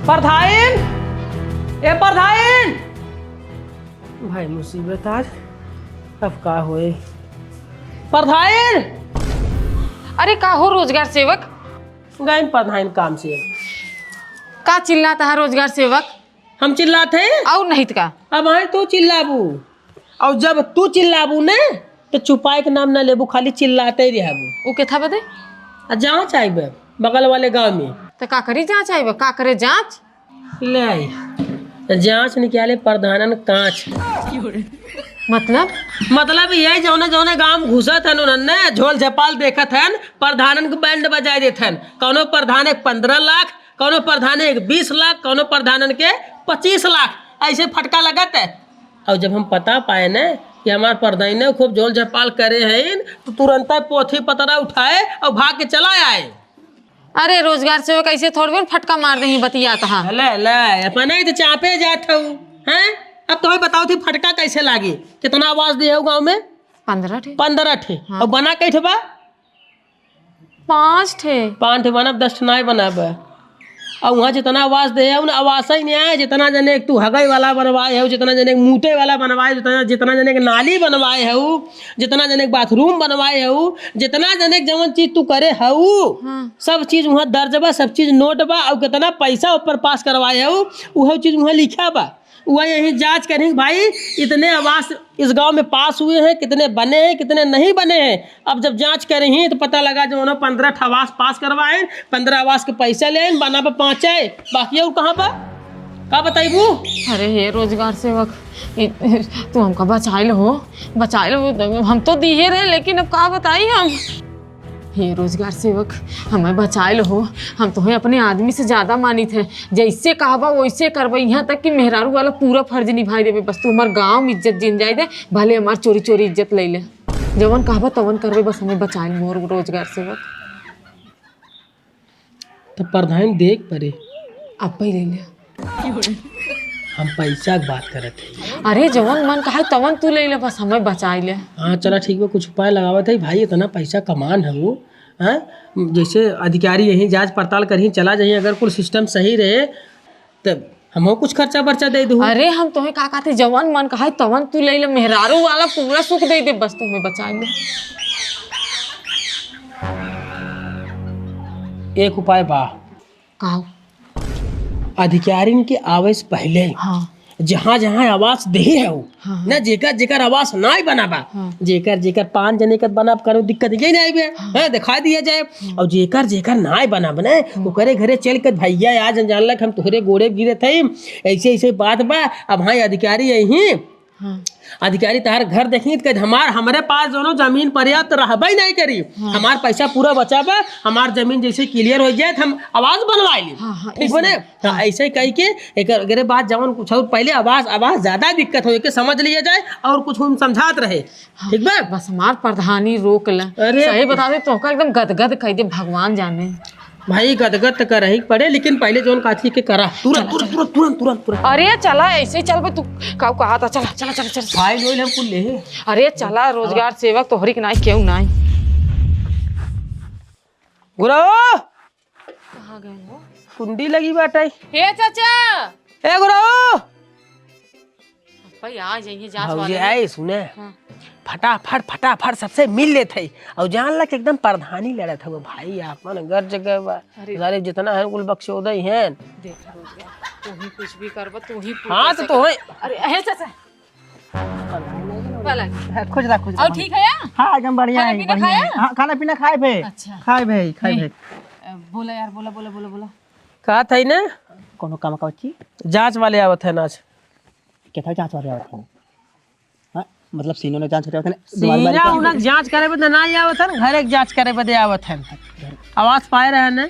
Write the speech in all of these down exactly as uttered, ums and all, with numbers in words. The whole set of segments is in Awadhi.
परधाइन, ए परधाइन। भाई मुसीबत आज, अब का होए? परधाइन। अरे का हो रोजगार सेवक? गए परधाइन काम से। का चिल्लात है रोजगार सेवक? हम चिल्लात हैं? और नहीं त का? अब आए तू चिल्लाबू, और जब तू चिल्लाबू ने तो चुपाए के नाम ना लेबू, खाली चिल्लाते ही रहबू। उ केथा बदे? आ जाँच आइबे बगल वाले गाँव में। त का करी जाँच आइबे? का करे जाँच? ले आई। त जाँच निकाले परधानन काँच। मतलब? मतलब यही जौने जौने गाँव में घुसत हन उन्हन ने झोल झपाल देखत हन, परधानन के बैंड बजाए देत हन। कौनो परधान एक पन्द्रह लाख, कौनो परधान एक बीस लाख, कौनो परधानन के पच्चीस लाख, ऐसे फटका लगत है। और जब हम पता पाए न कि हमार परधाइन खूब झोल झपाल करे हैं, तो तुरंत पोथी पतरा उठाए और भाग के चला आए। अरे रोजगार सेवक, ऐसे थोड़बे न फटका मार देही, बतियात हा। ले, ले, अपना ही तो चापे जात हऊ, हैं? अब तुम्हें बताओ थी फटका कैसे लागी? कितना आवास दिए हो गाँव में? पन्द्रह ठे। पन्द्रह ठे। हाँ। और बना कै ठे बा? पाँच ठे। पाँच ठे बनब, दस ठे नाय बनब। और वहाँ जितना आवास दे है, उन आवास ही नहीं आए, जितना जने एक तू हगई वाला बनवाए है, जितना जने एक मूते वाला बनवाए, जितना, जितना जने एक नाली बनवाए है, जितना जने एक बाथरूम बनवाए है, जितना जने एक जवन चीज तू करे है, हाँ। सब चीज वहाँ दर्ज बा, सब चीज नोट बा, और कितना पैसा ऊपर पास करवाए है, उहो चीज वहाँ लिखा बा। वह यहीं जाँच करी भाई, इतने आवास इस गांव में पास हुए हैं, कितने बने हैं, कितने नहीं बने हैं। अब जब जाँच करी तो पता लगा जो उन्होंने पन्द्रह ठे आवास पास करवाए, पन्द्रह आवास के पैसा ले आए, बना बा पाँच है, बाकी और कहाँ बा? का बताइबू? अरे हे रोजगार सेवक, ए, तू हमका बचाए लो हो, बचाए लो। हम तो दिए रहे, लेकिन अब का बताई हम। हे रोजगार सेवक, हमें बचाए लो हो। हम तोहे अपने आदमी से ज्यादा मानित है। जैसे कहबा वैसे करबे, यहाँ तक कि मेहरारू वाला पूरा फर्ज निभाई देबे। बस तू हमार गाँव में इज्जत जिन जाए दे, भले हमार चोरी चोरी इज्जत ले ले। जवन कहबा तवन करबे, बस हमें बचाए लो हो रोजगार सेवक। तो परधाइन देख परे। अब पहिले ले। हम पैसा के बात करत हई। अरे जवन मन कहा तवन तू ले ले, बस हमें बचाई ले। हाँ चला ठीक बा, कुछ उपाय लगावत है भाई, इतना पैसा कमान है वो, हैं? जैसे अधिकारी यहीं जाँच पड़ताल करही, चला जाही, अगर कुल सिस्टम सही रहे तब हमहू कुछ खर्चा बर्चा दे दू। अरे हम तोहे का कहते, जवन मन कहा तवन तू ले ले, मेहरारू वाला पूरा सुख दे दे, बस तू हमें बचाई ले। एक उपाय बा। का हो? अधिकारिन के आवे से पहिले हाँ। जहाँ जहाँ आवास देहे है वो, हाँ, हाँ। ना जेकर जेकर आवास नाय बना बा, हाँ। जेकर जेकर पाँच जने के बना करो दिक्कत ये नहीं बे, हाँ। हाँ, दिखा दिया जाए। हाँ। और जेकर जेकर नाय बना बने, हाँ। ओकरे घरे चल के भैया आज जान लग हम तोहरे गोड़े गिरे थे, ऐसे ऐसे बात बा। अब हाँ अधिकारी यही हाँ। अधिकारी तहार घर देखी त कहे, "हमार, हमरे पास दोनों जमीन पर्याप्त रहबे नहीं करी। हाँ। हमार पैसा पूरा बचा बा, हमार जमीन जैसे क्लियर हो जाए त हम आवास बनवा ली।" हाँ, हाँ, ठीक बने? हाँ। हाँ, ऐसे कह के एक, एकरे बाद जवन कुछ और पहले आवास, आवास ज्यादा दिक्कत हो के समझ लिया जाए और कुछ हम समझात रहे। हाँ, ठीक बा? बस हमार प्रधानी रोक ले। अरे। सही बता दे, तोहका एकदम गदगद कह दे, भगवान जाने। भाई, गदगद त करही के पड़े, लेकिन पहले जौन काथी के करा। तुरंत, चला, तुरंत, चला। तुरंत, तुरंत, तुरंत, तुरंत। अरे, चला, ऐसे ही चलबे तू। का कहा था? चला, चला, चला, चला, चला। फाइल होइल हम कुल लेहे। अरे, चला, रोजगार सेवक तोहरी के नाई केहू नाई। गुरु! कहाँ गए हो? कुंडी लगी बाटे। हे चाचा! ए गुरु! भाई, आ जाइए, जांच भौजी वाले। आए, सुने। हाँ। फटाफट, फटाफट सबसे मिल लेत है। और जान ला कि एकदम प्रधानी लड़त है वो भाई, आपन गर्ज गए बा। अरे। सारे जितना है कुल बक्सोदई हैं। देख रोजगार, तू ही कुछ भी करबा, तू ही पूरा हाँ, तो, से तो कर। है। अरे, हे चाचा। पलक। खुश रह, खुश रह। और ठीक है या? हाँ, एकदम बढ़िया खाना है, पीना बढ़िया है। खाया? हाँ, खाना पीना खाए भे। अच्छा। खाए भे, खाए नहीं। भे। अ, बोला यार, बोला, बोला, बोला, बोला। कहा था ही ना? कोनो काम का बच्ची? जांच वाले आवत है ना आज। क्या था जांच वाले आवत है? हाँ, मतलब सीनों ने जांच करे आवत है ना? सीना उनक जांच करे बदे ना आवत है, घर एक जांच करे बदे आवत है। आवास पाए रहे ने?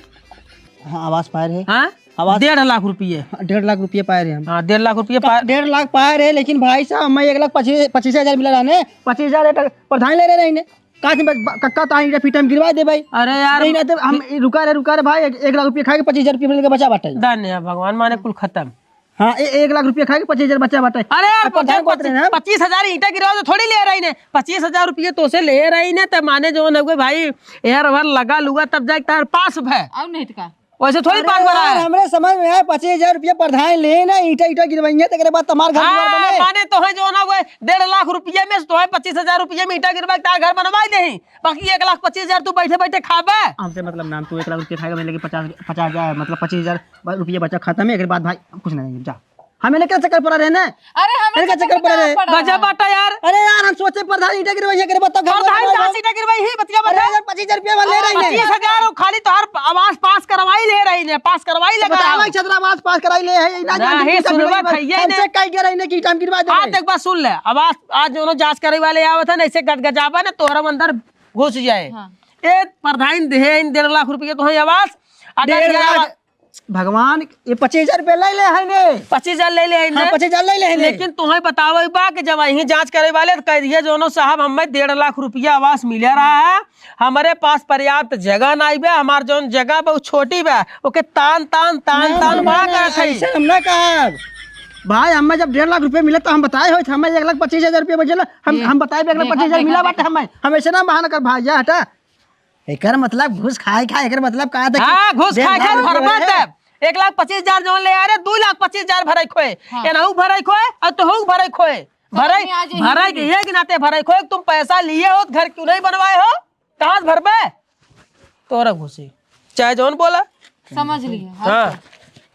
हाँ, आवास पाए रहे। हाँ? आवास डेढ़ लाख रुपये। हाँ, डेढ़ लाख रुपये पाए रहे हम। हाँ, डेढ़ लाख रुपये पाए। डेढ़ लाख पाए रहे, लेकिन भाई साहब, हमें एक लाख पच्चीस, पच्चीस हजार मिला रहा ने। पच्चीस हजार एक प्रधान ले रहे ने। कहा थी बस, ब-, कक्का तो आई, पीठम गिरवा दे भाई। अरे यार। नहीं, नहीं, तो हम रुका रहे, रुका रहे भाई, एक, एक लाख रुपये खाए के पच्चीस हजार रुपये मिल के बचा बाटे। धन्य है भगवान, माने कुल खत्म। हाँ, ए-, एक लाख रुपया खाए के पच्चीस हजार बचा बाटे। अरे यार, अब प्रधान पच्चीस, को पच्चीस, ना। पच्चीस हजार ईंटा गिराओ तो थोड़ी ले रही ने, पच्चीस हजार रुपये तो से ले रही ने, त माने जवन हुए भाई, एहर ओहर लगा लुगा तब जाके तार पास भय। और नहीं त का? वैसे थोड़ी अरे पास भरा यार, है। हमरे समझ में आए, पच्चीस हजार रुपया प्रधान ले ना, ईंटा, ईंटा गिरवाइए, तेरे बाद तुम्हार घर दुआर हाँ, बने। माने तोहे जो ना, वो डेढ़ लाख रुपया में, तोहे पच्चीस हजार रुपया में ईंटा गिरवा के तार घर बनवाई देही, बाकी एक लाख पच्चीस हजार तू बैठे बैठे खाबे। हमसे मतलब ना, तू एक लाख रुपया खाएगा, मैं लेके पचास, पचास हजार, मतलब पच्चीस हजार रुपया बचा खाता में, एक बाद भाई कुछ नहीं, जा। हमें लेके चक्कर पड़ा रहे ना। अरे, हमें मेरे का चक्कर चक्कर पड़ा रहे। पड़ा गजब रहा। बाटा यार। अरे यार, हम सोचे प्रधान ईंटा गिरवाई है, गिरवा तो घर प्रधान बता कहाँ से ईंटा गिरवाई है, बतिया बता। अरे यार, पच्चीस हजार रुपया हम ले रहे हैं। पच्चीस हजार वो खाली तोहार आवास पास करवाई ले रही ने, पास करवाई तो लगा। बतावा, छतरा आवास पास कराई ले है, ये ना ना, जानते हे कि सब सुनवा गिरवाई, भैया ने। हमसे कह के रही ने कि ईंटा हम गिरवा देबे। हाँ, तो एक बात सुन ले, आवास आज जो जांच करे वाले आवत है ना, ऐसे गजगजाबा ना, तोहरा अंदर घुस जाए। हाँ। ए प्रधान दे, इन डेढ़ लाख रुपया तो है आवास, अगर डेढ़ ये लाख। आवास भगवान, ये पच्चीस हजार रुपया ले ले है ने। पच्चीस हजार ले ले है हाँ, ने। पच्चीस हजार ले ले है ने। लेकिन तुम्हें बतावे बा कि जब यहीं जांच करे वाले तो कह दिए, "जोनो साहब, हमें डेढ़ लाख रुपया आवास मिले रहा है, हमारे पास पर्याप्त जगह नहीं बा, हमार जौन जगह बा, उ छोटी बा, ओके तान, तान, तान, ना, तान ना, बड़ा ना, करत है।" ऐसे हम ना कहब। भाई, हमें जब डेढ़ लाख रुपया मिला तो हम बताए होत, हमें एक लाख पच्चीस हजार रुपया बचेला, हम, ये, हम बताए भी एक लाख पच्चीस हजार देखा, मिला देखा, बाटे देखा। हमें, हम ऐसे ना बहाना कर भाई, जा हटा। एकर मतलब घूस खाए खाए, एकर मतलब का था कि हाँ, घूस खाए खाए भरबा तब। एक लाख पच्चीस हजार जौन ले आ रहे, दू लाख पच्चीस हजार भरे खोए। हाँ। एनहू भरे खोए, और तोहू भरे खोए। भरे, भरे के ये के नाते भरे खोए, तुम पैसा लिए हो, घर क्यों नहीं बनवाए हो? कहाँ से भरबे? तोरा घूसी। चाहे जौन बोला। समझ लिए। हाँ।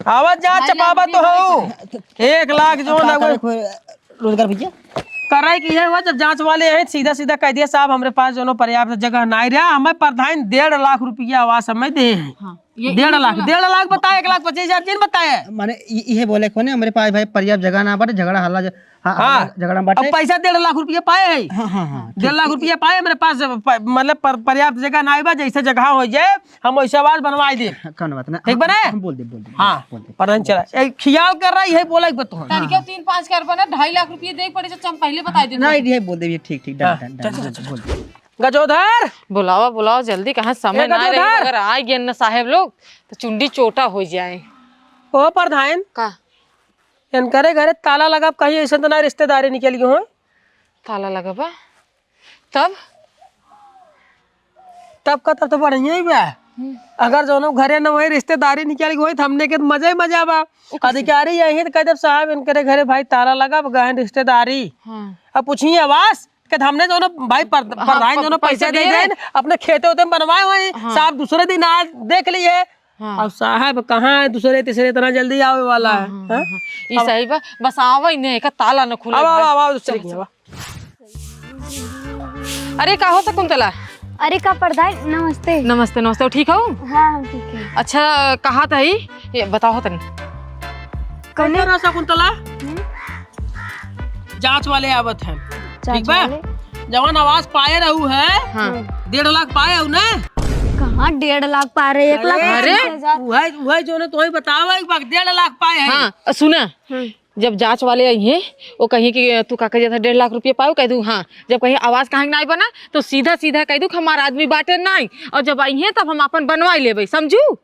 आवाज जा भाई चपावा तो हो। एक लाख जौन है वो। रोजगार भैया। करे कि ये हुआ, जब जांच वाले आए, सीधा सीधा कह दिया, "साहब, हमरे पास जौनो पर्याप्त जगह नाई रहा, हमें प्रधान डेढ़ लाख रुपया आवास हमें दे हैं।" हाँ, ये, डेढ़ ये लाख, बोला। डेढ़ लाख बताए, एक लाख पच्चीस हजार जिन बताए। माने, इ-, इहे बोले कोने, हमरे पास भाई पर्याप्त जगह ना बाटे, झगड़ा हल्ला ज-, हाँ, हाँ। हल्ला झगड़ा में बाटे। अब पैसा डेढ़ लाख रुपया पाए है। हाँ, हाँ, हाँ, डेढ़ लाख रुपया पाए, हमरे पास प-, मतलब पर-, पर्याप्त जगह नाई बा, जैसे जगह हो जाए, हम वैसे आवास बनवाई दे। कौनो बात ना। ठीक बने? हम बोल दे, बोल दे, हाँ, बोल दे। पता नहीं चला। ए, खियाल कर रहा है, यही बोला एक बात तो। हाँ, तनिके हाँ। तीन पाँच कर बना, ढाई लाख रुपये दे पड़े, जब हम पहले बताई देते। नहीं, ये बोल दे, ठीक, ठीक, हाँ, done, done, चल, चल, बोल, चल, बोल दे। गजोधर! बुलावा, बुलावा, जल्दी, कहाँ समय ए, ना रहे, गजोधर! अगर आ गए न साहेब लोग, तो चुंडी चोटा हो जाए। ओ प्रधान। का? इनकरे घरे ताला लगा, कहीं ऐसे तो ना रिश्तेदारी निकल गई हो? ताला लगा बा? तब? तब का, तब तो बढ़िया ही बा। हम्म। अगर जौनो घरे न वही रिश्तेदारी निकल गई होई, तो हमने के तो मजा ही मजा बा। उ कैसे? अधिकारी यही तो कह देब, "साहब, इनकरे घरे भाई ताला लगा, गहन रिश्तेदारी।" हाँ। अब पूछिए आवास, कि हमने जौनो भाई पर-, हाँ, प्रधान प-, जौनो पैसा पैसा दे दिए। देन, अपने खेते उते में बनवाए हुए हैं, हाँ। साहब दूसरे दिन आज देख लिए। हाँ। अब साहब कहाँ है, दूसरे तीसरे इतना जल्दी आवे वाला हाँ, है, हाँ, हैं? हाँ, हाँ। ई अब सही बा, बस आवा ही नहीं, का ताला न खुले अब, अब, भाई। अब, अब, दूसरे चल, की चल। अब। अरे, का हो शकुंतला? अरे, का प्रधान, नमस्ते। नमस्ते, नमस्ते, ठीक हो? हाँ, हम ठीक है। अच्छा, कहा था ही? ये बताओ तनी। कौने? कैसे रहा शकुंतला? हम्म? जांच वाले आवत हैं। जांच ठीक बा? वाले? जवन आवास पाए रहू है, हाँ। डेढ़ लाख पाए हो ना? कहाँ डेढ़ लाख पाए रहे, एक लाख अरे, पच्चीस हजार। वही, वही जो ने तोही बतावा, एक बार डेढ़ लाख पाए है। हाँ, सुना, हम्म। जब जांच वाले अइहें, वो कहिए कि तू का कह जाता डेढ़ लाख रुपया पाओ, कह दू हाँ। जब कहीं आवास कहाँ के नाई बना, तो सीधा सीधा कह दू कि हमार आदमी बाटे नाई, और जब अइहें तब हम अपन बनवाई लेबे, समझू?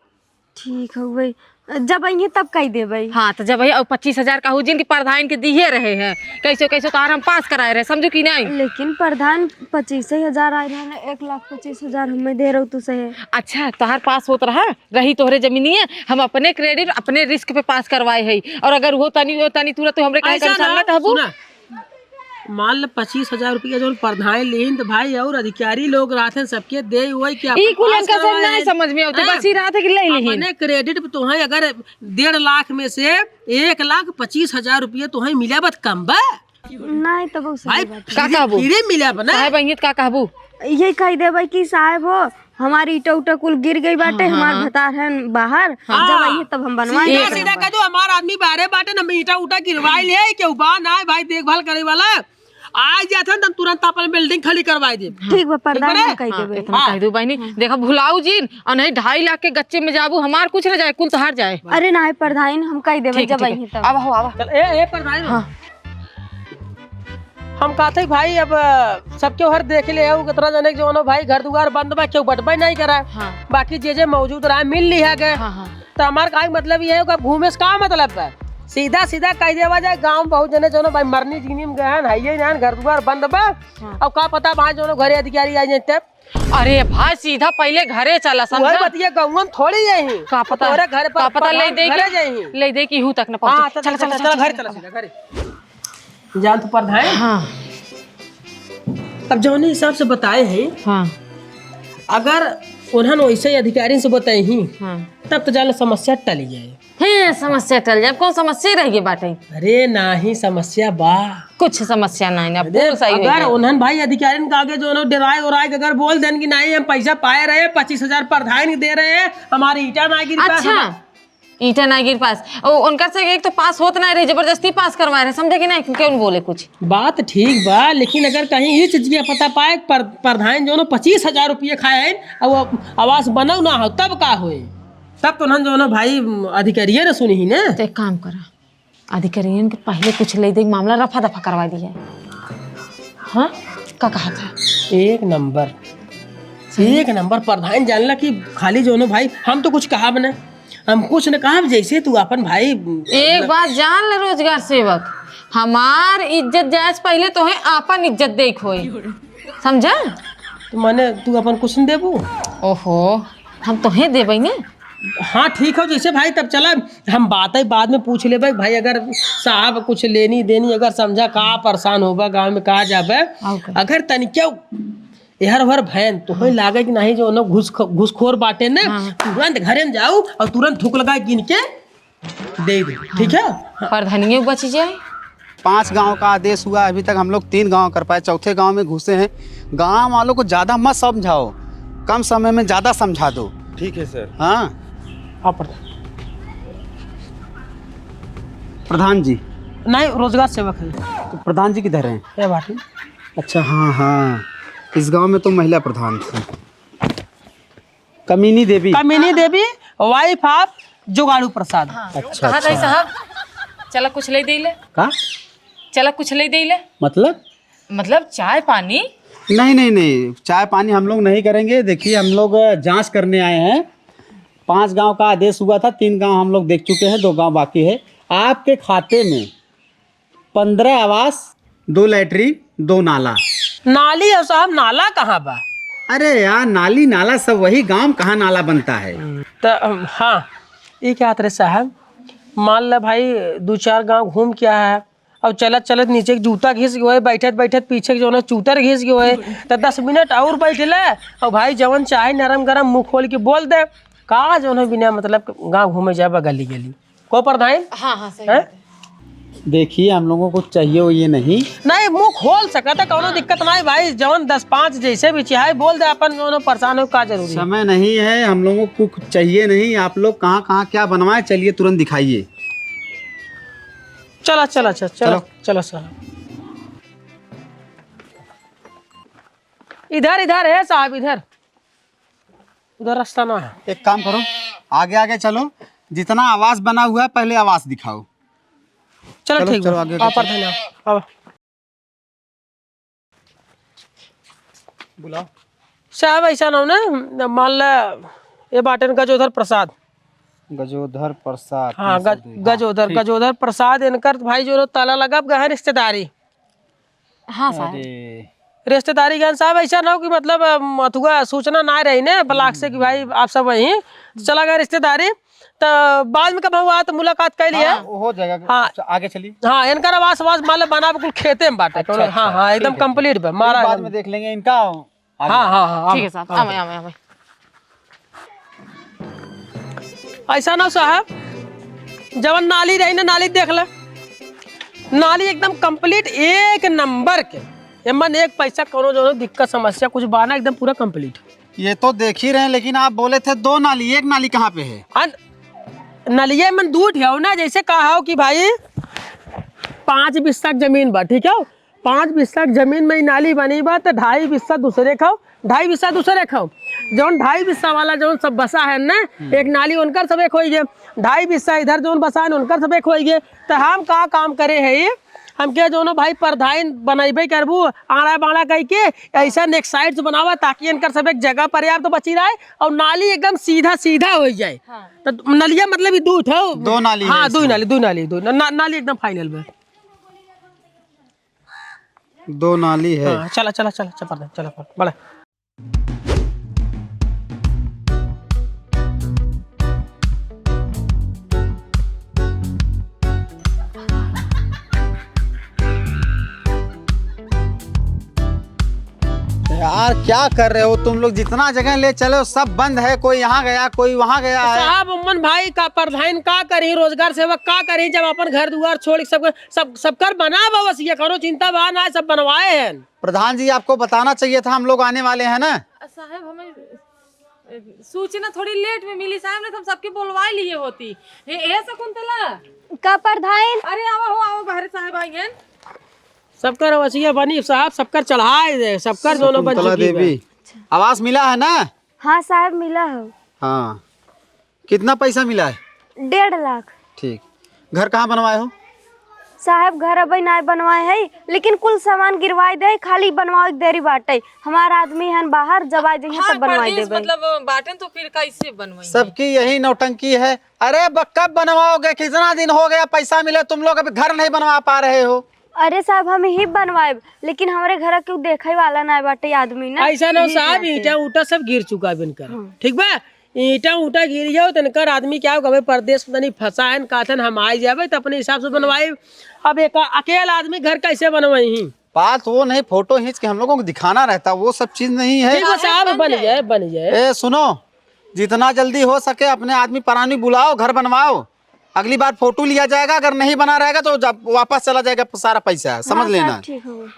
ठीक हउवे, जब अइहें तब कह देबे। हाँ, तो जब अइहें, और पच्चीस हजार कहू जिन कि प्रधान के दिए रहे हैं, कैसे कैसे तोहार हम पास कराए रहे, समझू कि नहीं? लेकिन प्रधान पच्चीस हजार आए रहे, एक लाख पच्चीस हजार हमें दे रहू तू सहे। अच्छा, तोहार पास होत रहा? रही तोहरे जमीनिया, हम अपने credit, अपने risk पे पास करवाए हई। और अगर वो तनी, वो तनी तुरंत हमरे काहे ऐसा concern ना, ना कहबू? सुना, मान ले पच्चीस हजार रुपया जौन प्रधान लेहिन, तो भाई और अधिकारी लोग रहते हैं, सबके दे वही के ई अपन कुल पास इनका सब करवाए नहीं हैं। समझ में आवते, हाँ। बस ई रहते कि ले लेहिन। अपने credit पे तोहें अगर डेढ़ लाख में से एक लाख पच्चीस हजार रुपया तोहें मिले, बात कम बा? नहीं, तो बहुत सही भाई, बात है। का free, कहबू? Free मिले बा ना? साहेब, अइहें तो का कहबू? यही कह देबे कि साहेब हो, हमार ईटा उटा कुल गिर गई बाटे, हाँ, हाँ, हमार हाँ। भतार है बाहर, हाँ। जब अइहें तब हम बनवाए सीधा, देबे। सीधा कह दो, हमार आदमी बाहरे बाटे, हम ईटा उटा गिरवाई ले, केहू बा ना भाई देखभाल करे वाला, आ जात हन, त हम तुरंत अपन building खाली करवाई देब। ठीक बा, ठीक बा प्रधान, ना? हम कह हाँ, देबे। इतना हाँ। कह दू बहिनी, हाँ। देखा भुलाऊ जिन, और नहीं ढाई लाख के गच्चे में जाबू, हमार कुछ न जाए, कुल तोहार जाए। अरे नहीं प्रधान, हम कह देबे ठीक है, जब ठीक है। अइहें तब। आवा हो, आवा। चल, ए, ए प्रधान। हाँ। हम कहते हैं भाई, अब, अ, सबके हर देख ले, कितना जने के जौनो भाई घर दुआर बंद बा, केहू बटबे नहीं करा। हाँ। बाकी जे जे मौजूद रहा, मिल लिहा गए। हाँ, हाँ। तो हमार का मतलब ये है कि अब घूमे से का मतलब बा? सीधा सीधा कह देवा जाए, गाँव में बहुत जने जौनो भाई मरनी जिनी में गए हैं, हइये ना, घर दुआर बंद बा। हाँ। अब का पता भाई जौनो घरे अधिकारी आ जाए तब। अरे भाई, सीधा पहिले घरे चला, वही समझा? बतिया गौवा में थोड़ी यही। का पता, तोरे घर पर का पता, ले प्रधान दे घरे कि, जाही। ले दे कि हूँ तक न पहुँचे। हाँ, चल, चला, चल, चला, चला, चला, घरे चला, चला। सीधा घरे। जान तो प्रधान। हाँ। अब जौने हिसाब से बताए हैं, हाँ। अगर उन्हन वैसे ही अधिकारी से बताए ही, हाँ। तब तो जान समस्या टल जाए। हैं, समस्या टल जाए, कौन समस्या रह गई बाटे? अरे नाही, समस्या बा। कुछ समस्या नाही ना, अरे, बोल सही हो अगर गया। उन्हन भाई अधिकारियन के आगे जौन डेराए ओराए के अगर बोल देन कि नाही, हम पैसा पाए रहे, पच्चीस हजार प्रधान के दे रहे हैं, हमारे ईटा ना गिर पाए, अच्छा, हम ईटा ना गिर पास। ओ, उनकर से एक तो पास होत ना रहे, जबरदस्ती पास करवाए रहे, समझे कि नहीं? क्यों बोले कुछ? बात ठीक बा, लेकिन अगर कहीं ई चीज के पता पाए, पर-, प्रधान जौन पच्चीस हजार रुपये खाए हैं, और वो आवास बनल ना हो, तब का होए? तब तो उन्हन जौन भाई अधिकारिये न सुनी ही ना। तो एक काम करा, अधिकारियन के पहिले कुछ ले दे, मामला रफा दफा करवा दिया। हाँ, का कहा था? एक नंबर, एक नंबर प्रधान जानला कि खाली जौन भाई, हम तो कुछ कहा बना, हम कुछ न कहा, जैसे तू अपन भाई। एक बात जान ले, रोजगार सेवक, हमार इज्जत जाए से पहिले तोहे आपन इज्जत देख होई, समझा? तो माने तू अपन कुछ न देबू? ओहो, हम तोहे देबई ने। हाँ, ठीक हो, जैसे भाई, तब चला, हम बातें बाद में पूछ लेबे भाई। अगर साहब कुछ लेनी देनी, अगर समझा का परेशान होबा, गाँव में का जाबे, आओ का। अगर तनिक्या एहर ओहर भयन तो होई लागे कि नाही, जौन घुस-, घुसखोर बाटे ना, हाँ। तुरंत घरे में जाऊ और तुरंत थूक लगा गिन के दे दे, ठीक है? प्रधानिये बच जाए। पांच गांव का आदेश हुआ, अभी तक हम लोग तीन गांव कर पाए, चौथे गांव में घुसे हैं। गांव वालों को ज्यादा मत समझाओ, कम समय में ज्यादा समझा दो। ठीक है सर। हाँ। हाँ, प्रधान। प्रधान जी। नहीं, रोजगार सेवक है। तो प्रधान जी किधर हैं? ये बात है। अच्छा, हाँ, हाँ, इस गांव में तो महिला प्रधान थी। कमीनी देवी। कमीनी देवी, wife of जुगाड़ू प्रसाद। हाँ। अच्छा, कहा था अच्छा। साहब, चला कुछ ले दे ले। का? चला कुछ ले दे ले। मतलब? मतलब चाय पानी? नहीं, नहीं, नहीं, चाय पानी हम लोग नहीं करेंगे। देखिए, हम लोग, अ, जांच करने आए हैं। पांच गांव का आदेश हुआ था, तीन गांव हम लोग देख चुके हैं, दो गांव बाकी है। आपके खाते में पन्द्रह आवास, दो लैट्रिन, दो नाला। नाली है साहब, नाला कहाँ बा? अरे यार, नाली नाला सब वही गांव, कहाँ नाला बनता है? हम्म, त, अम, हाँ, ये क्या रहे साहब, मान ला भाई, दो चार गांव घूम के आया है, और चलत चलत नीचे के जूता घिस गयो है, बैठत बैठत पीछे के जौन है चूतर घिस गयो है, त दस मिनट और बैठ ले, और भाई जवन चाहे नरम गरम मुंह खोल के बोल दे, का जौन है बिना मतलब गाँव घूमे जाबा गली गली। को प्रधान? हाँ, हाँ, सही हैं? बात है। देखिए, हम लोगों को चाहिए वो ये नहीं। नहीं, मुंह खोल सकत है, कौनो दिक्कत नहीं भाई। जवन दस पाँच जैसे भी चाहे बोल दे, अपन कौनो परेशान हो, का जरूरी है? समय नहीं है, हम लोगों को कुछ चाहिए नहीं। आप लोग कहाँ, कहाँ क्या बनवाए, चलिए तुरंत दिखाइए। चला, चला, चला, चला, चलो। चला, चला। इधर, इधर है साहब, इधर। उधर रास्ता ना है। एक काम करो, आगे आगे चलो, जितना आवास बना हुआ है पहले आवास दिखाओ। चलो, चलो, ठीक चलो, बा। आगे आगे आओ, चलो। प्रधान, आओ। आओ। बुलाओ। साहब, ऐसा ना हो ना, मान ला, ये बाटेन गजोधर प्रसाद। गजोधर प्रसाद, हाँ, तीन सौ दो। गज-, गजोधर, ठीक। गजोधर प्रसाद, इनकर भाई जो ताला लगा, अब गए रिश्तेदारी। हाँ साहब। अरे। रिश्तेदारी गहन साहब, ऐसा ना हो कि मतलब, अ, अथुआ सूचना ना रही ने ब्लॉक से कि भाई आप सब वहीं, तो चला गया रिश्तेदारी, तो बाद में कब हुआ तो मुलाकात कर लिया। हाँ, हो जाएगा। हाँ। अच्छा, आगे चलिए। हाँ, इनकर आवास, आवास मान लो बना बिल्कुल खेते में बाटे। अच्छा, हाँ, अच्छा, हाँ, एकदम ठीक है, complete बा, ठीक। मारा बाद एकदम। में देख लेंगे इनका। आगे। हाँ, हाँ, हाँ, ठीक है साहब, हाँ। आवे, आवे, आवे। ऐसा ना साहब, जवन नाली रही ना, नाली देख ले, नाली एकदम complete एक नंबर के, एमन एक पैसा कौनो जौनो दिक्कत समस्या कुछ बाना, एकदम पूरा complete। ये तो देख ही रहे हैं, लेकिन आप बोले थे दो नाली, एक नाली कहाँ पे है? अन-, नलिये में दू ठे हो ना, जैसे कहा हो कि भाई पाँच बिस्सा के जमीन बा, ठीक है, पाँच बिस्सा के जमीन में ई नाली बनी बा, त ढाई बिस्सा दूसरे खाओ, ढाई बिस्सा दूसरे खाओ। जौन ढाई बिस्सा वाला जौन सब बसा है ना, हम्म। एक नाली उनकर सब एक होई गे, ढाई बिस्सा इधर जौन बसा है उनकर सब एक होई गे। त हम का काम करे है, हम के जौनो भाई प्रधान बनैबे करबू, आड़ा बाड़ा कह के ऐसा एक side से बनावा ताकि इनकर सब एक जगह पर्याप्त बची रहे और नाली एकदम सीधा सीधा हो जाए। हाँ। त नलिया मतलब ई दू ठो। दो नाली है हाँ, दो इसमें। नाली, दो नाली, दो ना-, नाली एकदम final बा। दो नाली है। हाँ, चला, चला, चला, चला, चला, चला, बढ़ा। यार, क्या कर रहे हो तुम लोग? जितना जगह ले चले हो, सब बंद है। कोई यहाँ गया, कोई वहाँ गया है। साहब, उम्मन भाई का, प्रधान का करी, रोजगार सेवक का करी, जब अपन घर दुआर छोड़ के सब, सब, सबकर बना बा, बस ये करो, चिंता बा ना, सब बनवाए हैं। प्रधान जी, आपको बताना चाहिए था, हम लोग आने वाले हैं ना। साहब, हमें सूचना थोड़ी लेट में मिली साहब, नहीं तो हम सबके बोलवा लिए होती। हे, हे शकुंतला। का प्रधान? अरे आवा हो, आवा, बाहर साहब आई हैं। सबकर रवसिया बनी साहब, सबकर चढ़ाए दे, सबकर दोनों बन शकुंतला चुकी बा। देवी, आवास मिला है ना? हाँ साहब, मिला है। हाँ, कितना पैसा मिला है? डेढ़ लाख। ठीक, घर कहाँ बनवाए हो? साहब, घर अबे नाय बनवाए है, लेकिन कुल सामान गिरवाए दे, खाली बनवावे के देरी बाटे। हमार आदमी हन बाहर, जब आ जइहें तब बनवाए देबे। मतलब बाटेन तो फिर कैसे बनवाई? सबकी यही नौटंकी है। अरे ब-, कब बनवाओगे? कितना दिन हो गया, पैसा मिले तुम लोग अभी घर नहीं बनवा पा रहे हो। अरे साहब, हम ही बनवाएब, लेकिन हमरे घर केहू देखे वाला नाय बाटे आदमी ना, ऐसा ना हो यही साहब, बाटे। ईंटा उटा सब गिर चुका बिनकर। हाँ। ठीक बा, ईंटा ऊँटा गिर जाओ, तो इनकर आदमी क्या हो, गवे परदेस में तनी फँसा है, कहतन हम आई जाबे, तो अपने हिसाब से बनवाई। अब एक अकेला आदमी घर कैसे बनवाई? बात वो नहीं, फोटो खींच के हम लोगों को दिखाना रहता, वो सब चीज नहीं है। ठीक है साहब, बन जाए, बन जाए। ए, सुनो, जितना जल्दी हो सके अपने आदमी परानी बुलाओ, घर बनवाओ। अगली बार फोटो लिया जाएगा, अगर नहीं बना रहेगा तो जब वापस चला जाएगा सारा पैसा, समझ लेना। ठीक हो।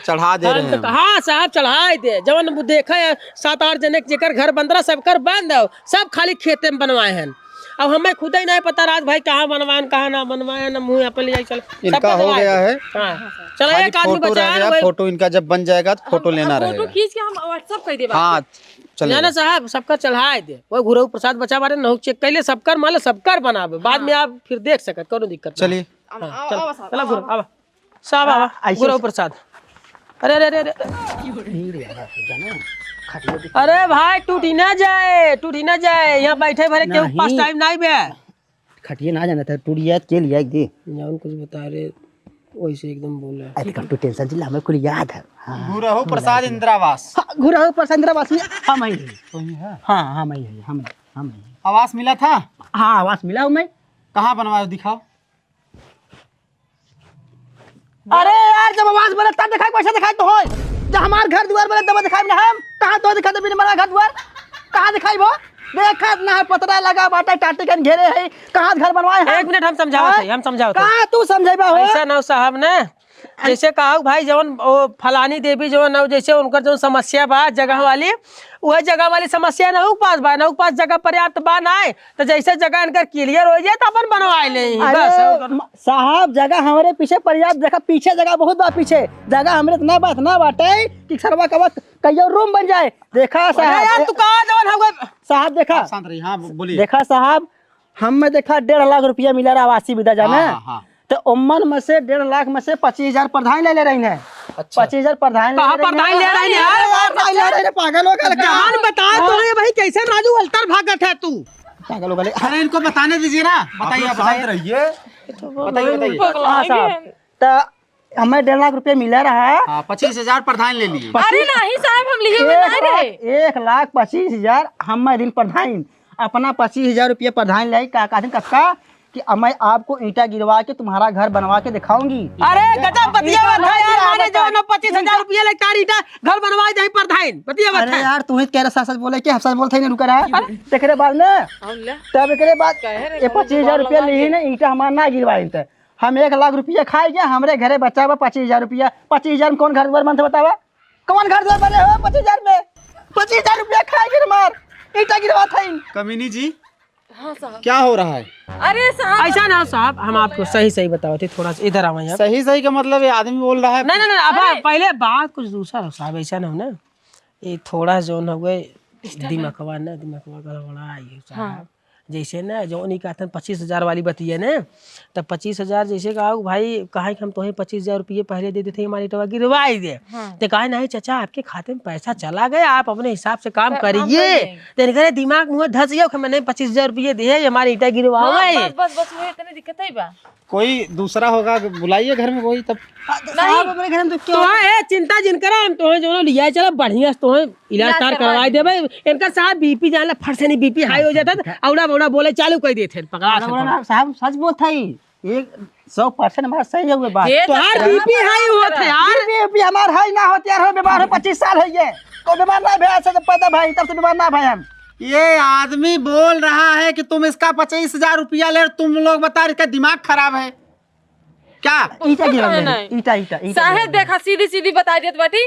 चढ़ा दे रहे हैं। हाँ साहब, चढ़ाए दे। जवन वो देखे है, सात आठ जने के जेकर घर बंद रहा, सबकर बंद है, सब खाली खेते में बनवाए हैं। अब हमें खुद ही नहीं पता राज भाई कहाँ बनवाएन, कहाँ ना बनवाएन, मुँह अपन ले जाए, चल। इनका हो गया है। हाँ, चलो, एक आदमी बचा है, फोटो इनका जब बन जाएगा तो फोटो लेना रहेगा। फोटो खींच के हम WhatsApp कर देबा। हाँ, चलेगा। जाना साहब, सबका चढ़ाए दे। वो घुरऊ प्रसाद बचा बाटे, नहुक चेक कर ले, सबकर माल, सबकर बनावे। बाद में आप फिर देख सकत, कोनो दिक्कत ना। चलिए। हाँ, चल, चला घुरऊ, आवा। साहब, आवा। आ, ऐसे गुरु प्रसाद। अरे, अरे, अरे, अरे। अरे भाई, टूटी ना जाए, टूटी ना जाए। यहाँ बैठे भरे केहू पास टाइम नहीं बे। खटिए ना जाना था, टूटी याद के लिया एक दे। जौन कुछ बता रहे, वैसे एकदम बोला। अरे, तू टेंशन चिल्ला, हमें कुल याद है। हाँ। गुरहु प्रसाद इंदिरावास। हाँ, गुरहु प्रसाद इंदिरावास, ये हम ही हैं। वही है? हाँ, हम ही हैं, हम ही, हम ही। आवास मिला था? हाँ, आवास मिला हमें। कहाँ बनवाए, दिखाओ। अरे यार, जब आवास बने तब दिखाई, पैसा दिखाई तो होय। जब हमार घर दुआर बने तब दिखाई ना हम। कहाँ तो दिखा दे बिन बना घर दुआर? कहाँ दिखाई वो? देखत ना है, पतरा लगा बाटे, टाटी कन घेरे है। कहाँ घर बनवाए हैं? एक मिनट, हम समझावत हैं? है, हम समझावत हैं। कहाँ तू समझेबा हो? ऐसा ना साहब ने, जैसे कहा भाई, जवन ओ फलानी देवी जवन ना, जैसे उनकर जवन समस्या बा जगह वाली, वह जगह वाली समस्या ना हो पास बा, ना हो पास जगह पर्याप्त बा ना है। तो जैसे जगह इनकर clear हो जाए तो अपन बनवाए ले ही, अरे बस, और म-, साहब, जगह हमरे पीछे पर्याप्त, देखा पीछे जगह बहुत बा, पीछे जगह हमरे इतना बा, इतना बाटे कि सरवा कबा कहियो रूम बन जाए। देखा अरे साहब, यार, ए, तू कहाँ जवन हवे? साहब देखा, आप शांत रहिए, हाँ, बो-, बोलिए। देखा साहब, हम में देखा डेढ़ लाख रुपया मिला रहा आवासीय विदा जाने। हाँ, हाँ, हाँ। तो ओमन में से डेढ़ लाख में से पच्चीस हजार प्रधान ले ले रही है। अच्छा। पच्चीस हजार प्रधान ले कहाँ ले रही प्रधान है। ले रही है? अरे यार, प्रधान ले रही है, पागल हो गया क्या? जान बता तो हाँ। रे भाई, कैसे राजू अलतर भागत है तू? पागल हो गए। अरे इनको बताने दीजिए ना, आप बताइए, लोग शांत बताइए। रहिए। बताइए, बताइए। हाँ साहब, तो हमें डेढ़ लाख रुपया मिला रहा है। हाँ, पच्चीस हजार प्रधान ले लिए। अरे नहीं साहब, हम लिए हुए एक नहीं रहे। लाख, एक लाख पच्चीस हजार हम दिन प्रधान, अपना पच्चीस हजार रुपया प्रधान ले का कहते कक्का कि अब मैं आपको ईंटा गिरवा के तुम्हारा घर बनवा के दिखाऊंगी। अरे गजब बतिया ईंटा बता यार, गिरवा माने बताओ। जो ना पच्चीस हजार रुपया ले तार ईंटा घर बनवा दे प्रधान, बतिया बता। अरे यार, तू ही कह रहा सच सच बोले कि हम सच बोलते ही नहीं रुका रहा। अरे। देख रहे बाद में। तब एकरे बाद कहे रे, ये कौन पच्चीस हजार रुपया ले ही ना, ईंटा हमारा ना गिरवाए थे। हम एक लाख रुपया खाए गया, हमरे घरे बचा बा पच्चीस हजार रुपया। पच्चीस हजार में कौन घर दुआर बनते बतावा? कौन घर दुआर बने हो पच्चीस हजार में? पच्चीस हजार रुपया खाए गए हमार, ईंटा गिरवा था इन। कमीनी जी, हाँ साहब। क्या हो रहा है? अरे साहब। ऐसा ना हो साहब, हम आपको सही सही बताओ थे, थोड़ा सा इधर आवा आप। सही सही का मतलब ये आदमी बोल रहा है। नहीं, नहीं, नहीं, अब अरे। पहले बात कुछ दूसरा हो साहब, ऐसा ना हो ना। ये थोड़ा जौन हउए, दिमागवा ना, दिमागवा गड़बड़ा है साहब। हाँ। जैसे ना, जौन ई कहतन पच्चीस हजार वाली बतिया ना, तब पच्चीस हजार जैसे कहा, "भाई, कहा कि हम तोहे पच्चीस हजार रुपये पहले दे देते, हमारी ईंटवा गिरवाई दे।" हाँ। तो कहा, "नहीं चाचा, आपके खाते में पैसा चला गया, आप अपने हिसाब से काम पर हम करिए।" कर लेंगे। तो इनकरे दिमाग मुँह धस गया कि मैंने पच्चीस हजार रुपये दिए, ये हमारी ईंटा गिरवावे। हाँ, बस, बस, बस, वो इतने दिक्कत है बा। कोई दूसरा होगा, बुलाइए घर में कोई तब। साहब, हमरे घर में तो क्यों? तो हाँ, ए, चिंता जिन करा, हम तोहे जो लिया चला, बढ़िया से तोहे इलाज इलाज तार करवा करवाए देबे। इनका साहब बीपी जान ला, फट से नहीं बीपी हाई हो जाता था, औड़ा बौड़ा बोले चालू कर देते हैं, पकड़ा अरे सकते बोला हैं। ना, साहब सच बोलत है, ये सौ परसेंट हमार सही है बात। ये तो तोहार कहाँ बीपी हाई होत है यार। बीपी, बीपी हमार हाई ना होत यार, हो बीमार हो पच्चीस साल है ये। तो बीमार ना भए, आज से तो पैदा भाई, तब से बीमार ना भए हम। ये आदमी बोल रहा है कि तुम इसका पच्चीस हजार रुपया ले, तुम लोग बता रहे इसका दिमाग खराब है क्या? ईटा गिरा नहीं। ईटा, ईटा, ईटा साहेब गिरा। देखा, सीधी सीधी बता देत बाटी,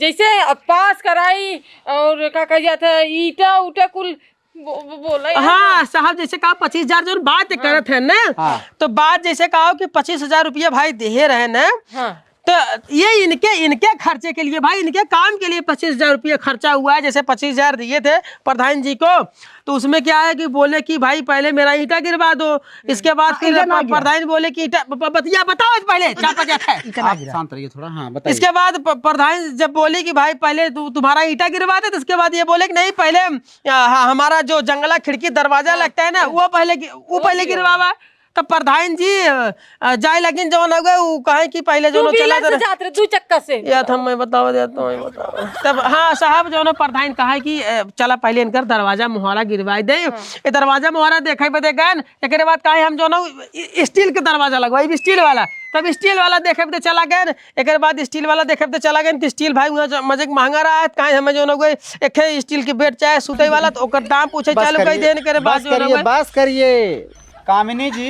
जैसे अब पास कराई और का कह जात है, ईटा उटा कुल बो-, बो-, बोला यार। हाँ साहब, जैसे कहा पच्चीस हजार जो बात हाँ। करत है ना, हाँ। तो बात जैसे कहा कि पच्चीस हजार रुपया भाई देहे रहे ना, हाँ। तो ये इनके, इनके खर्चे के लिए भाई, इनके काम के लिए पच्चीस हजार रुपया खर्चा हुआ है। जैसे पच्चीस हजार दिए थे प्रधान जी को, तो उसमें क्या है कि बोले कि भाई पहले मेरा ईटा गिरवा दो, इसके बाद हाँ, फिर ईटा ना प-, गिरा। प्रधान बोले कि ईटा, ब-, ब-, बतिया बताओ पहले, चार पाँच है। ईटा ना आप गिरा। शांत रहिए थोड़ा, हाँ, बताइए। इसके बाद प-, प्रधान जब बोले कि भाई पहले तू, तुम्हारा ईटा गिरवा दे, तो उसके बाद ये बोले कि नहीं, पहले, आ, ह-, हमारा जो जंगला खिड़की दरवाजा हाँ। लगता है ना, हाँ। वो पहले गि-, वो वो पहले गिरवा। गिरवावा। तो प्रधान जी, अ, जाए लगिन जौन हो गए, उ कहे कि पहले तू जौन भी चला ले से दर-, जात रहे, दू चक्का से। या था मैं बताओ दे, तो मैं बताओ। तब हाँ साहब, जौन प्रधान कहा कि, अ, चला पहले इनकर दरवाजा मोहरा गिरवाई दे। हाँ। ये दरवाजा मोहरा देखे बदे गए, एकरे बाद कहे हम जौन इ-, इ-, स्टील के दरवाजा लगवाई, स्टील वाला। तब स्टील वाला देखे बदे चला गए, एकरे बाद स्टील वाला देखे बदे चला गए कि स्टील भाई वहाँ ज-, मजे के महंगा रहा है, कहे हमें जौन हो गए, एक है स्टील के बेड चाहे सुते वाला, तो ओकर दाम पूछे बस चालू कर करिए, देन, एकरे बाद बस जौन हो करिए, गए। बस करिए। कामिनी जी,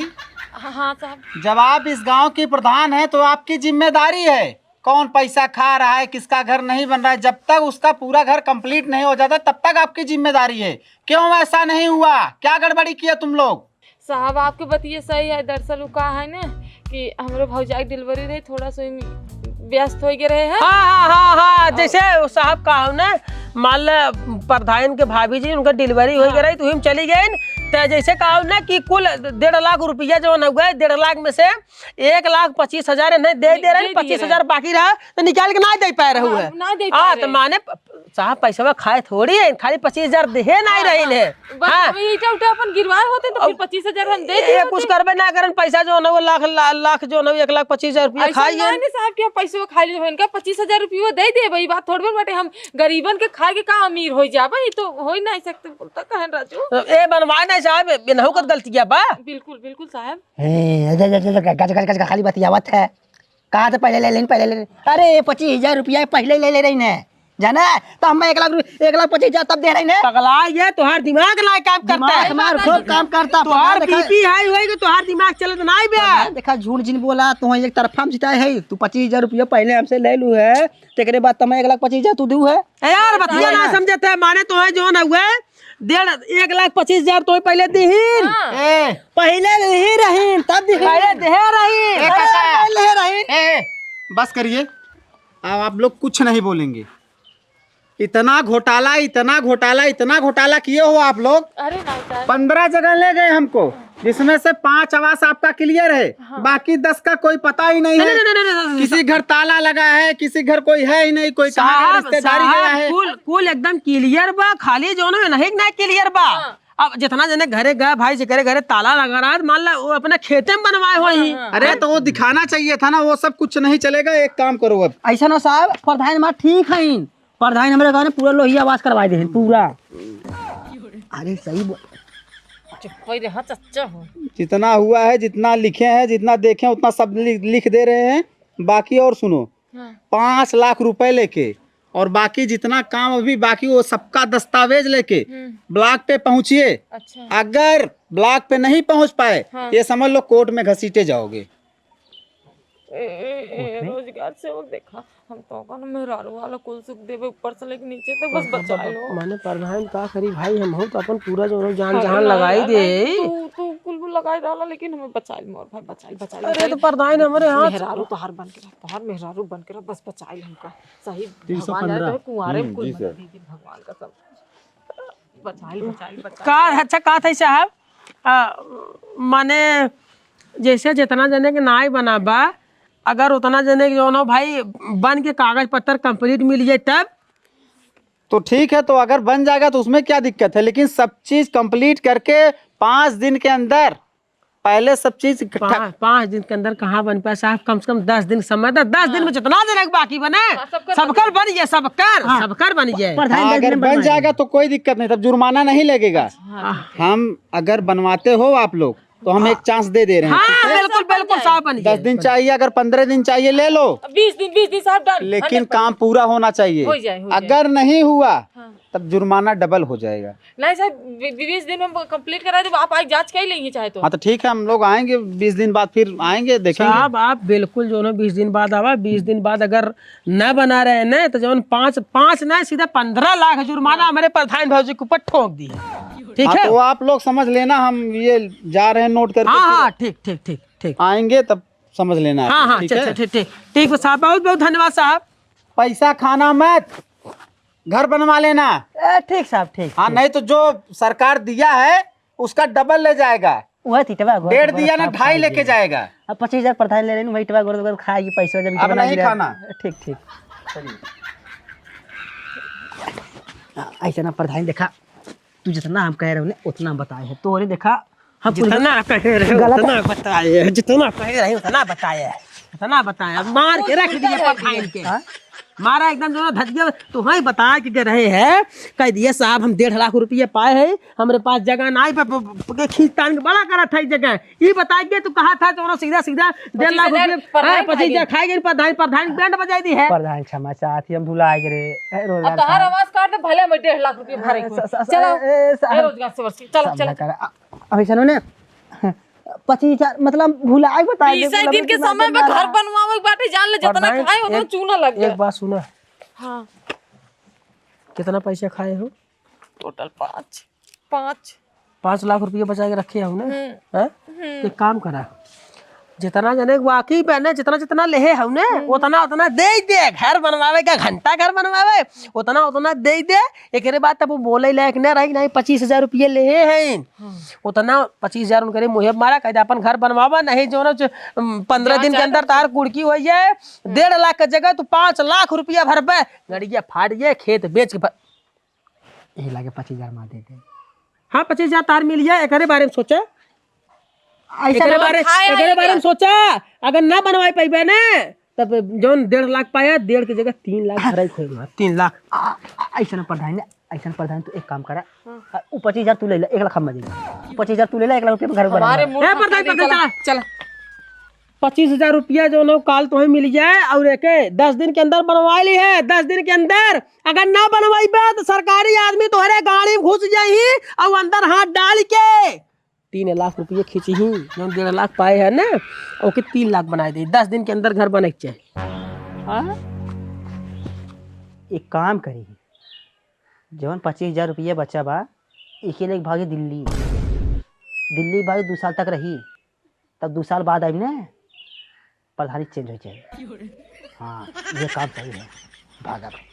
हाँ, हाँ, साहब। जब आप इस गांव की प्रधान हैं, तो आपकी जिम्मेदारी है, कौन पैसा खा रहा है, किसका घर नहीं बन रहा है, जब तक उसका पूरा घर कंप्लीट नहीं हो जाता, तब तक आपकी जिम्मेदारी है। क्यों ऐसा नहीं हुआ, क्या गड़बड़ी किया तुम लोग? साहब, आपके बतिये सही है। दरअसल उ का है ना कि हमरे भौजाई के डिलीवरी रही, थोड़ा सा ओहिमे व्यस्त होइ गए रहे हैं। हाँ, हाँ, हाँ, हाँ, और जैसे उ साहब कहा ना, मान ल प्रधान के भाभी जी, उनका डिलीवरी होइ गए हाँ। रही, तो हम चली गए। तो जैसे कहा ना कि कुल डेढ़ लाख रुपया जौन हो गए, डेढ़ लाख में से एक लाख पच्चीस हजार नहीं दे, दे दे रहे, दे दिए पच्चीस हजार रहे। बाकी रहा, तो निकाल के ना दे पाए रहे हाँ, हुए। ना दे हाँ, पाए तो रहे। माने प-, साहब पैसवा खाए थोड़ी है, खाली पच्चीस हजार देहे नहीं हाँ, रही हाँ। है। बस हाँ। हम ईटा उटा अपन गिरवाए होते तो फिर अब पच्चीस हजार हम दे दिए ये कुछ होते। करबे ना करन, पैसा जौन हो लाख, ला-, लाख जौन हो एक लाख पच्चीस हजार रुपया ऐसा खाई ना है। नहीं साहब कि हम पैसवा खा लिए, इनका पच्चीस हजार रुपया दे देबे, ई बात थोड़बे बाटे हम गरीबन के खाए के का अमीर होइ जाबे, ई तो होइ नहीं सकते, बोलता कहन राजू। ए बनवाए नहीं साहब, इनहू कर हाँ। गलतिया बा। बिल्कुल, बिल्कुल साहब। ए, जा, जा, जा, जा, गज, गज, गज, खाली बतियावत है। कहाँ से पहले ले लेन, पहले ले लेन। अरे, पच्चीस हजार रुपया पहले ले ले रही ने, जाना? तो हम एक लाख रु-, एक लाख पच्चीस हजार तब दे रही ने। पगला, ये तोहार दिमाग ना काम करता दिमाग है। हमार खूब काम करता, तोहार पता देखा। बीपी हाई होई कि तोहार दिमाग चलत ना बे। पता देखा, झूठ जिन बोला, तू एक तरफा में जिताए है, तू पच्चीस हजार रुपया पहले हमसे ले लू है, तेकरे बाद तुम्हें एक लाख पच्चीस हजार तू दू है। ए यार, बतिया ना समझत है, माने तो है जो ना हुए, डेढ़, एक लाख पच्चीस हजार तो पहले दीहिन। हाँ। ए। पहले दीही रहीन, तब दीही। पहले दे रही। ए, पहले काका। पहले रहीन। ए, ए, बस करिए। अब आप लोग कुछ नहीं बोलेंगे। इतना घोटाला, इतना घोटाला, इतना घोटाला किए हो आप लोग। अरे नहीं सर। पन्द्रह जगह ले गए हमको, जिसमें से पाँच आवास आपका क्लियर है, हाँ। बाकी दस का कोई पता ही नहीं नहीं, है। नहीं, नहीं, नहीं, नहीं, नहीं, किसी घर ताला लगा है, किसी घर कोई है ही नहीं, कोई कहाँ का साहब, रिश्तेदारी साहब, गया है। कुल, कुल एकदम क्लियर बा, खाली जौन है नहीं, नहीं क्लियर बा। हाँ। अब जितना जने घरे गए भाई, जेकरे घरे ताला लगा रहा है, मान ला वो अपने खेते में बनवाए होई। हाँ, हाँ। अरे तो वो दिखाना चाहिए था ना, वो सब कुछ नहीं चलेगा। एक काम करो अब। ऐसा ना साहब, प्रधान हमार ठीक है, प्रधान हमरे गाँव में पूरा लोहिया आवास करवाए दे हैं, पूरा। अरे सही बोल। चुप ही रहा, चच्चा हो। जितना हुआ है, जितना लिखे हैं, जितना देखे हैं, उतना सब लि-, लिख दे रहे हैं। बाकी और सुनो, हाँ। पाँच लाख रुपए लेके और बाकी जितना काम अभी बाकी, वो सबका दस्तावेज लेके हम्म। ब्लॉक पे पहुंचिए। अच्छा। अगर ब्लॉक पे नहीं पहुंच पाए, हाँ। ये समझ लो कोर्ट में घसीटे जाओगे। ए, ए, ए, रोजगार सेवक देखा, हम तो अपन मेहरारू वाला कुल सुख देबे, ऊपर से लेके नीचे तक, बस बचा लो। माने प्रधान का करी भाई, हम हो तो अपन पूरा जो जान अरे जहान नहीं, लगाई अरे दे। तू, तू कुल कुल लगाई डाला, लेकिन हमें बचा ले मोर भाई, बचा ले, बचा ले, अरे बचा ले। तो प्रधान हमरे हाथ मेहरारू तोहार बन के रह, तोहार मेहरारू बन के रह, बस बचा ले हमका। सही तीन सौ पन्द्रह। भगवान जाने तो कुंवारे हम्म, कुल जी मत सर। दे दे, भगवान कसम। बचा ले, बचा ले, बचा ले। का, अच्छा, का था साहब? आ, माने जैसे जितना जने के नाई बना बा, अगर उतना जने के जौन हो भाई बन के कागज पत्तर complete मिल जाए तब? तो ठीक है, तो अगर बन जाएगा तो उसमें क्या दिक्कत है, लेकिन सब चीज complete करके पाँच दिन के अंदर पहले सब चीज इकट्ठा पाँच, पाँच दिन के अंदर कहाँ बन पाए साहब? कम से कम दस दिन समय दे, दस दिन हाँ। में जितना जने के बाकी बने, हाँ, सबकर सबकर बन जाए। बन जाए, सबकर, हाँ। सबकर बन जाए। प्रधान हाँ, दस अगर दिन बन बनवाए। जाएगा तो कोई दिक्कत नहीं, तब जुर्माना नहीं लगेगा। हाँ। हम अगर बनवाते हो आप लोग तो हम हाँ। एक chance दे दे रहे हैं, हाँ, ठीक है? बिल्कुल, बिल्कुल, साहब बन दस गए। दिन चाहिए, अगर पन्द्रह दिन चाहिए, ले लो। बीस दिन, बीस दिन, साहब, done, लेकिन hundred percent। काम पूरा होना चाहिए। हो जाए, हो जाए। अगर नहीं हुआ, हाँ। तब जुर्माना double हो जाएगा। नहीं, साहब, बी-, बी-, बीस दिन में complete करा दे, आप आइके जाँच कर लेंगे चाहे तो। हाँ, तो ठीक है, हम लोग आएंगे, बीस दिन बाद फिर आएंगे, देखेंगे। साहब, आप बिल्कुल जो है बीस दिन बाद आवा, बीस दिन बाद अगर न बना रहे न, तो जौन पाँच, पाँच ना, सीधा पन्द्रह लाख जुर्माना हाँ। हमारे प्रधान भौजी के ऊपर ठोक दी है। ठीक हाँ, है? तो आप लोग समझ लेना, हम ये जा रहे हैं note करके, हाँ, फिर हाँ, ठीक, ठीक, ठीक, ठीक। आएंगे तब समझ लेना आप हाँ, लोग, हाँ, ठीक चल, है? चल, ठीक, ठीक, ठीक बा साहब, बहुत, बहुत धन्यवाद साहब। पैसा खाना मत, घर बनवा लेना। ए, ठीक साहब, ठीक, हाँ, ठीक। नहीं तो जो सरकार दिया है, उसका double ले जाएगा। वह तो इटवा गोर डेढ़ गोर दिया ना, साहब ढाई खाई लेके गए। जाएगा। अब पच्चीस हजार प्रधान ले लेनी, वही इटवा गोर गोर खाई, पैसा जब अब इटवा नहीं दिया। खाना। ठीक, ठीक। चलिए। आ, ऐसे ना प्रधान देखा, तू जितना हम कह रहे हो ना, उतना हम बताए हैं। तो अरे देखा, हम कुछ जितना कह रहे हो, गलत उतना बताए हैं, जितना कह रहे हो, उतना बताए हैं, उतना बताए हैं। अब मार के रख दिया प्रधान के। हाँ? मारा एकदम जो ना धजिया, तो वही बता के रहे हैं, कह दिए, "साहब, हम डेढ़ लाख रुपये पाए हैं, हमरे पास जगह ना आई, प-, प-, प-, के खींच तान के बड़ा करत है जगह।" ई बताइए, तू कहा था, जो ना सीधा, सीधा डेढ़ लाख पच्चीस हजार रुपये, पर हाँ, नहीं पच्चीस हजार खाएंगे। खाएंगे, प्रधान, प्रधान बैंड बजाई दी है। प्रधान क्षमा चाहत ही, हम भुला गए रे। ए, रोजगार अब तोहार साहब। आवाज काट दे, भले हम डेढ़ लाख रुपये भरे हाँ, को। स-, स-, चलो, ए, ए, स-, ए, रोजगार से बस, चलो, सब चलो। लगा कर, अ, अभी सुनो ने, पच्चीस हजार, मतलब, भुला के बता दे, बीस मतलब, दिन के इतना समय में ना घर रहा। बनवावे के बाटे, जान ले, जितना प्रधान, खाए, उतना एक, चूना लग एक जाए। बात सुना। हाँ। कितना पैसा खाए हो? Total पाँच। पाँच। पाँच लाख रुपया बचा के रखे हो ना? हम्म। हैं? हम्म। एक काम करा, जितना जने वाकई पे ना, जितना, जितना लेहे हो ना, हम्म। उतना, उतना दे दे। घर बनवावे का, घंटा घर बनवावे, उतना, उतना दे दे। एकरे बाद तब वो बोले लायक ना रही, नहीं, पच्चीस हजार रुपया लेहे हैं। हाँ। उतना पच्चीस हजार उनकरे मुँहे मारा, कह दे, "अपन घर बनवावा, नहीं जो ना, जो, उम, पन्द्रह दिन के अंदर तार कुड़की हो जाए, हम्म। डेढ़ लाख के जगह तू पाँच लाख रुपया भरबे, गड़िया फाड़ गए, खेत बेच के भर-" यही लागे पच्चीस हजार मा दे दे। हाँ, पच्चीस हजार तार मिल जाए, एकरे बारे में सोचा। ऐसा एकरे ना बारे, खाए एकरे बारे में सोचा, अगर ना बनवाए पइबे ना, तब जौन डेढ़ लाख पाया, डेढ़ की जगह तीन लाख भराई खोएगा, तीन लाख। आ, आ, ऐसा ना प्रधान, ऐसा ना प्रधान, तू एक काम करा। हाँ। आ, उ पच्चीस हजार तू ले ले, एक लाख हम दे देंगे। पच्चीस हजार तू ले ले, एक लाख रुपया घर हमारे बनवा। मुंह ए, पर प्रधान, नहीं, प्रधान, चला, चला। चला। पच्चीस हजार रुपया जो ना काल तुम्हें मिल जाए और एक दस दिन के अंदर बनवा ली है, दस दिन के अंदर अगर ना बनवाइबे तो सरकारी आदमी तोहरे गाड़ी में घुस जाई और अंदर हाथ डाल के तीन लाख रुपये खींची ही, जो डेढ़ लाख पाए है ना, ओके तीन लाख बनाए दे, दस दिन के अंदर घर बने के चाही। हाँ? एक काम करी, जवन पच्चीस हजार रुपया बचा बा, इके लेके भागी दिल्ली। दिल्ली भागी दू साल तक रही, तब दू साल बाद आइब ने, प्रधानी change हो जाए। हाँ, ये काम सही है, भागा भाई।